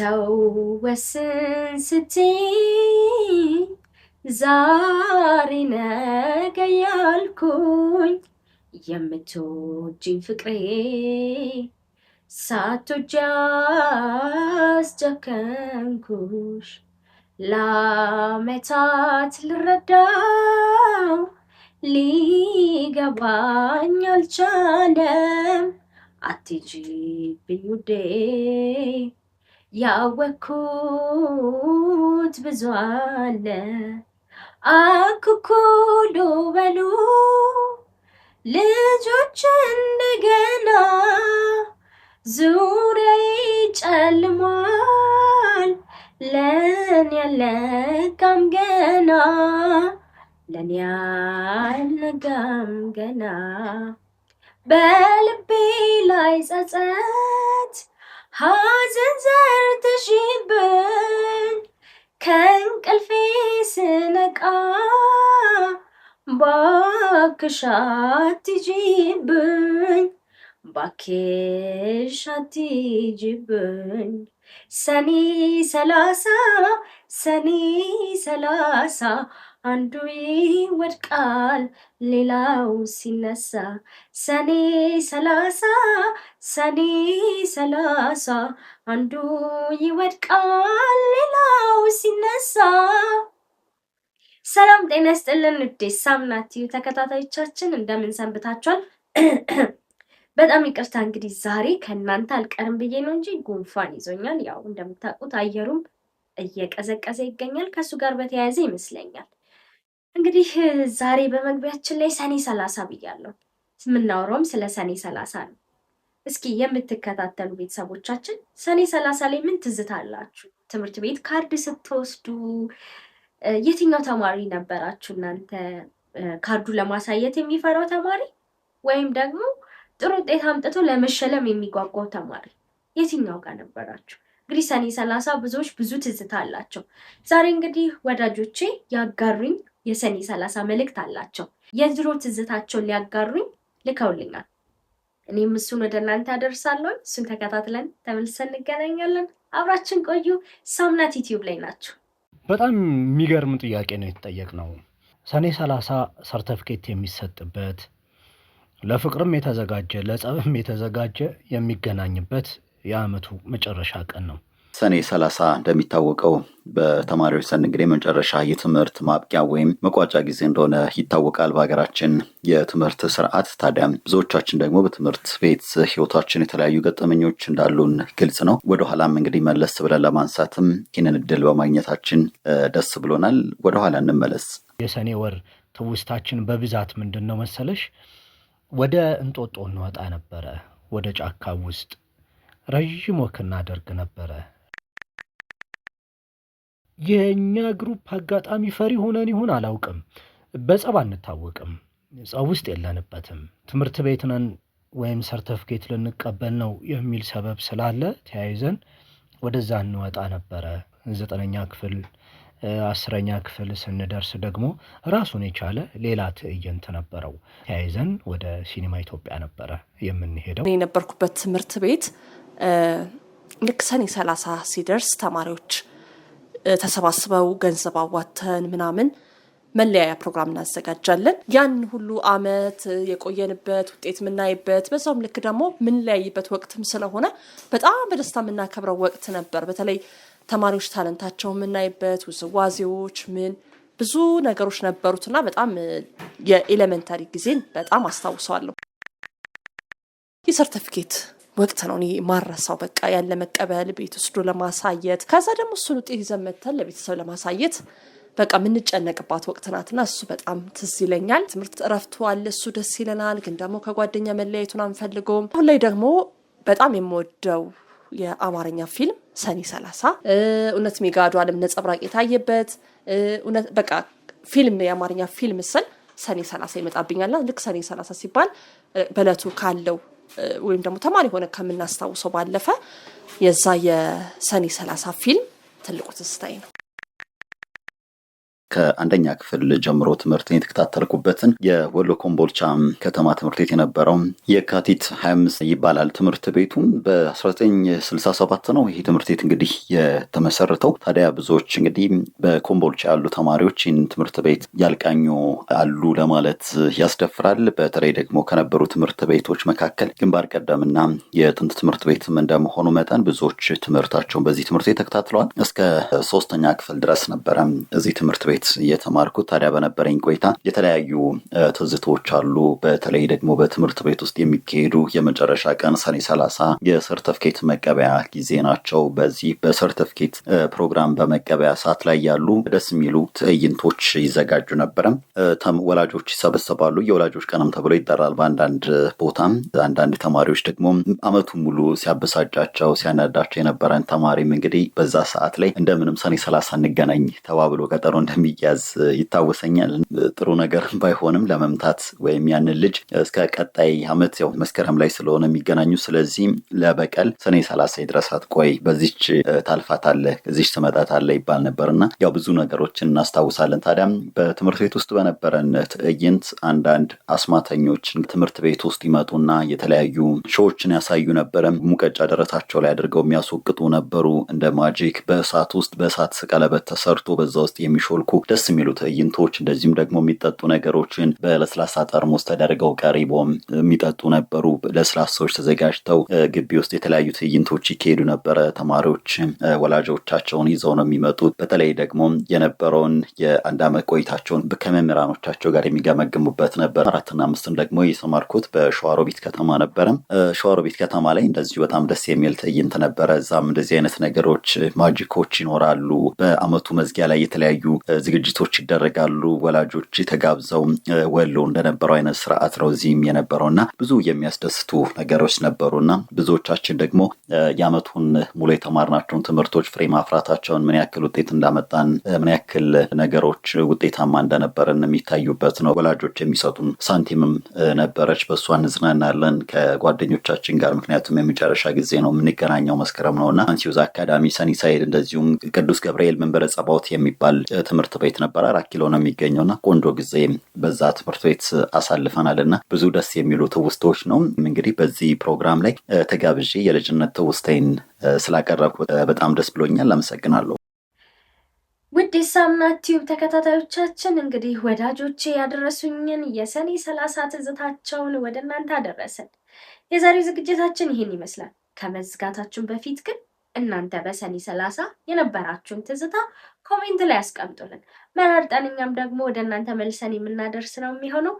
ተው ወስን ስትይ ዛሬ ነገ ያልኩኝ የምትወጂኝ ፍቅሬ ሳትወጂ አስጨከንኩሽ። ለዓመታት ልረዳው ሊገባኝ አልቻለም። አትሂጂብኝ ውዴ፣ ያወኩት ብዙ አለ። አኩኩሉ በሉ ልጆች፣ እንደገና ዙሪያዬ ጨልሟል። ለኔ አልነጋም ገና፣ ለኔ አልነጋም ገና። በልቤ ላይ ጸጸት ሐዘን ዘርተሽብኝ ከእንቅልፌ ስነቃ፣ ባክሽ አትሂጂብኝ፣ ባክሽ አትሂጂብኝ። ሰኔ 30፣ ሰኔ 30፣ አንዱ ይወድቃል ሌላው ሲነሳ። ሰኔ 30፣ ሰኔ 30፣ አንዱ ይወድቃል ሌላው ሲነሳ። ሰላም ጤና ይስጥልን ውድ ሳምናት ቲዩብ ተከታታዮቻችን፣ እንደምን ሰንብታችኋል? በጣም ይቅርታ፣ እንግዲህ ዛሬ ከእናንተ አልቀርም ብዬ ነው እንጂ ጉንፋን ይዞኛል። ያው እንደምታውቁት አየሩም እየቀዘቀዘ ይገኛል። ከእሱ ጋር በተያያዘ ይመስለኛል። እንግዲህ ዛሬ በመግቢያችን ላይ ሰኔ 30 ብያለሁ። የምናወራውም ስለ ሰኔ 30 ነው። እስኪ የምትከታተሉ ቤተሰቦቻችን ሰኔ 30 ላይ ምን ትዝታ አላችሁ? ትምህርት ቤት ካርድ ስትወስዱ የትኛው ተማሪ ነበራችሁ እናንተ? ካርዱ ለማሳየት የሚፈራው ተማሪ ወይም ደግሞ ጥሩ ውጤት አምጥቶ ለመሸለም የሚጓጓው ተማሪ፣ የትኛው ጋር ነበራችሁ? እንግዲህ ሰኔ 30 ብዙዎች ብዙ ትዝታ አላቸው። ዛሬ እንግዲህ ወዳጆቼ ያጋሩኝ የሰኔ 30 መልእክት አላቸው። የድሮ ትዝታቸውን ሊያጋሩኝ ልከውልኛል። እኔም እሱን ወደ እናንተ አደርሳለሁ። እሱን ተከታትለን ተመልሰን እንገናኛለን። አብራችን ቆዩ። ሳምናት ዩቲዩብ ላይ ናችሁ። በጣም የሚገርም ጥያቄ ነው የተጠየቅነው። ሰኔ 30 ሰርተፍኬት የሚሰጥበት፣ ለፍቅርም የተዘጋጀ ለጸብም የተዘጋጀ የሚገናኝበት የዓመቱ መጨረሻ ቀን ነው። ሰኔ 30 እንደሚታወቀው በተማሪዎች ዘንድ እንግዲህ መጨረሻ የትምህርት ማብቂያ ወይም መቋጫ ጊዜ እንደሆነ ይታወቃል በሀገራችን የትምህርት ስርዓት። ታዲያም ብዙዎቻችን ደግሞ በትምህርት ቤት ህይወታችን የተለያዩ ገጠመኞች እንዳሉን ግልጽ ነው። ወደኋላም እንግዲህ መለስ ብለን ለማንሳትም ይህንን እድል በማግኘታችን ደስ ብሎናል። ወደኋላ እንመለስ። የሰኔ ወር ትውስታችን በብዛት ምንድን ነው መሰለሽ? ወደ እንጦጦ እንወጣ ነበረ። ወደ ጫካ ውስጥ ረዥም walk እናደርግ ነበረ። የእኛ group አጋጣሚ ፈሪ ሆነን ይሁን አላውቅም፣ በጸብ አንታወቅም። ጸብ ውስጥ የለንበትም። ትምህርት ቤት ነን ወይም ሰርተፍኬት ልንቀበል ነው የሚል ሰበብ ስላለ ተያይዘን ወደዛ እንወጣ ነበረ። 9ኛ ክፍል፣ 10ኛ ክፍል ስንደርስ ደግሞ ራሱን የቻለ ሌላ ትዕይንት ነበረው። ተያይዘን ወደ ሲኒማ ኢትዮጵያ ነበረ የምንሄደው። እኔ የነበርኩበት ትምህርት ቤት ልክ ሰኔ 30 ሲደርስ ተማሪዎች ተሰባስበው ገንዘብ አዋተን ምናምን መለያያ ፕሮግራም እናዘጋጃለን። ያን ሁሉ አመት የቆየንበት ውጤት የምናይበት፣ በዛውም ልክ ደግሞ የምንለያይበት ወቅትም ስለሆነ በጣም በደስታ የምናከብረው ወቅት ነበር። በተለይ ተማሪዎች talent ኣቸው የምናይበት፣ ውዝዋዜዎች፣ ምን ብዙ ነገሮች ነበሩትና በጣም የ elementary ጊዜን በጣም አስታውሰዋለሁ። የሰርተፊኬት ወቅት ነው እኔ ማረሳው። በቃ ያን ለመቀበል፣ ቤት ወስዶ ለማሳየት፣ ከዛ ደግሞ እሱን ውጤት ይዘን መተን ለቤተሰብ ለማሳየት በቃ የምንጨነቅባት ወቅት ናትና እሱ በጣም ትዝ ይለኛል። ትምህርት እረፍቱ አለ፣ እሱ ደስ ይለናል። ግን ደግሞ ከጓደኛ መለያየቱን አንፈልገውም። አሁን ላይ ደግሞ በጣም የምወደው የአማርኛ ፊልም ሰኔ 30፣ እውነት የገሃዱ ዓለም ነጸብራቅ የታየበት፣ እውነት በቃ ፊልም፣ የአማርኛ ፊልም ስል ሰኔ 30 ይመጣብኛልና ልክ ሰኔ 30 ሲባል በእለቱ ካለው ወይም ደግሞ ተማሪ ሆነ ከምናስታውሰው ባለፈ የዛ የሰኔ 30 ፊልም ትልቁ ትዝታዬ ነው። ከአንደኛ ክፍል ጀምሮ ትምህርትን የተከታተልኩበትን የወሎ ኮምቦልቻ ከተማ ትምህርት ቤት የነበረው የካቲት 25 ይባላል ትምህርት ቤቱ። በ1967 ነው ይህ ትምህርት ቤት እንግዲህ የተመሰረተው። ታዲያ ብዙዎች እንግዲህ በኮምቦልቻ ያሉ ተማሪዎች ይህን ትምህርት ቤት ያልቃኙ አሉ ለማለት ያስደፍራል። በተለይ ደግሞ ከነበሩ ትምህርት ቤቶች መካከል ግንባር ቀደምና የጥንት ትምህርት ቤትም እንደመሆኑ መጠን ብዙዎች ትምህርታቸውን በዚህ ትምህርት ቤት ተከታትለዋል። እስከ ሶስተኛ ክፍል ድረስ ነበረ እዚህ ትምህርት ቤት የተማርኩት። ታዲያ በነበረኝ ቆይታ የተለያዩ ትዝታዎች አሉ። በተለይ ደግሞ በትምህርት ቤት ውስጥ የሚካሄዱ የመጨረሻ ቀን ሰኔ 30 የሰርተፍኬት መቀበያ ጊዜ ናቸው። በዚህ በሰርተፍኬት ፕሮግራም በመቀበያ ሰዓት ላይ ያሉ ደስ የሚሉ ትዕይንቶች ይዘጋጁ ነበረ። ወላጆች ይሰበሰባሉ። የወላጆች ቀንም ተብሎ ይጠራል በአንዳንድ ቦታም። አንዳንድ ተማሪዎች ደግሞ አመቱን ሙሉ ሲያበሳጫቸው ሲያናዳቸው የነበረን ተማሪም እንግዲህ በዛ ሰዓት ላይ እንደምንም ሰኔ 30 እንገናኝ ተባብሎ ቀጠሮ እንደሚያዝ ይታወሰኛል። ጥሩ ነገር ባይሆንም ለመምታት ወይም ያንን ልጅ እስከ ቀጣይ አመት ያው መስከረም ላይ ስለሆነ የሚገናኙ፣ ስለዚህ ለበቀል ሰኔ 30 ድረሳት ቆይ በዚች ታልፋታለህ እዚች ትመጣታለህ ይባል ነበርና ያው ብዙ ነገሮችን እናስታውሳለን። ታዲያም በትምህርት ቤት ውስጥ በነበረን ትዕይንት አንዳንድ አስማተኞች ትምህርት ቤት ውስጥ ይመጡና የተለያዩ show ዎችን ያሳዩ ነበረ። ሙቀጫ ደረታቸው ላይ አድርገው የሚያስወቅጡ ነበሩ። እንደ magic በእሳት ውስጥ በእሳት ቀለበት ተሰርቶ በዛ ውስጥ የሚሾልኩ ደስ የሚሉ ትዕይንቶች፣ እንደዚሁም ደግሞ የሚጠጡ ነገሮችን በለስላሳ ጠርሙስ ተደርገው ቀሪቦም የሚጠጡ ነበሩ። ለስላሳዎች ተዘጋጅተው ግቢ ውስጥ የተለያዩ ትዕይንቶች ይካሄዱ ነበረ። ተማሪዎች ወላጆቻቸውን ይዘው ነው የሚመጡት። በተለይ ደግሞ የነበረውን የአንድ ዓመት ቆይታቸውን ከመምህራኖቻቸው ጋር የሚገመግሙበት ነበር። 4ና 5ን ደግሞ የተማርኩት በሸዋሮቢት ከተማ ነበረ። ሸዋሮቢት ከተማ ላይ እንደዚሁ በጣም ደስ የሚል ትዕይንት ነበረ። እዛም እንደዚህ አይነት ነገሮች ማጂኮች ይኖራሉ። በአመቱ መዝጊያ ላይ የተለያዩ ዝግጅቶች ይደረጋሉ። ወላጆች ተጋብዘው ወሎ እንደነበረው አይነት ስርዓት ነው እዚህም የነበረውና ብዙ የሚያስደስቱ ነገሮች ነበሩና ብዙዎቻችን ደግሞ የአመቱን ሙሉ የተማርናቸውን ትምህርቶች ፍሬ ማፍራታቸውን ምን ያክል ውጤት እንዳመጣን ምን ያክል ነገሮች ውጤታማ እንደነበረን የሚታዩበት ነው። ወላጆች የሚሰጡን ሳንቲምም ነበረች፣ በእሷ እንዝናናለን ከጓደኞቻችን ጋር። ምክንያቱም የመጨረሻ ጊዜ ነው የምንገናኘው መስከረም ነውና አንሲዩዝ አካዳሚ፣ ሰኒሳይድ፣ እንደዚሁም ቅዱስ ገብርኤል መንበረ ጸባዖት የሚባል ትምህርት ቤት ነበር። 4 ኪሎ ነው የሚገኘውና ቆንጆ ጊዜ በዛ ትምህርት ቤት አሳልፈናልና ብዙ ደስ የሚሉ ትውስታዎች ነው። እንግዲህ በዚህ ፕሮግራም ላይ ተጋብዤ የልጅነት ትውስታዬን ስላቀረብኩ በጣም ደስ ብሎኛል። አመሰግናለሁ። ውድ የሳምና ቲዩብ ተከታታዮቻችን እንግዲህ ወዳጆቼ ያደረሱኝን የሰኔ 30 ትዝታቸውን ወደ እናንተ አደረሰን። የዛሬው ዝግጅታችን ይህን ይመስላል። ከመዝጋታችን በፊት ግን እናንተ በሰኔ 30 የነበራችሁን ትዝታ comment ላይ ያስቀምጡልን። መራርጠን እኛም ደግሞ ወደ እናንተ መልሰን የምናደርስ ነው የሚሆነው።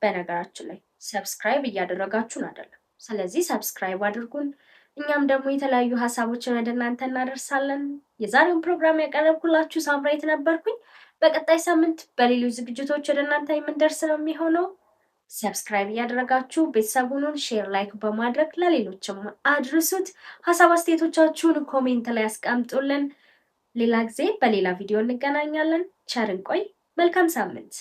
በነገራችን ላይ subscribe እያደረጋችሁን አይደለም። ስለዚህ subscribe አድርጉን። እኛም ደግሞ የተለያዩ ሀሳቦችን ወደ እናንተ እናደርሳለን። የዛሬውን ፕሮግራም ያቀረብኩላችሁ ሳምራዊት ነበርኩኝ። በቀጣይ ሳምንት በሌሎች ዝግጅቶች ወደ እናንተ የምንደርስ ነው የሚሆነው። subscribe እያደረጋችሁ ቤተሰቡን share፣ like በማድረግ ለሌሎችም አድርሱት። ሀሳብ አስተያየቶቻችሁን comment ላይ ያስቀምጡልን። ሌላ ጊዜ በሌላ ቪዲዮ እንገናኛለን። ቸር እንቆይ። መልካም ሳምንት።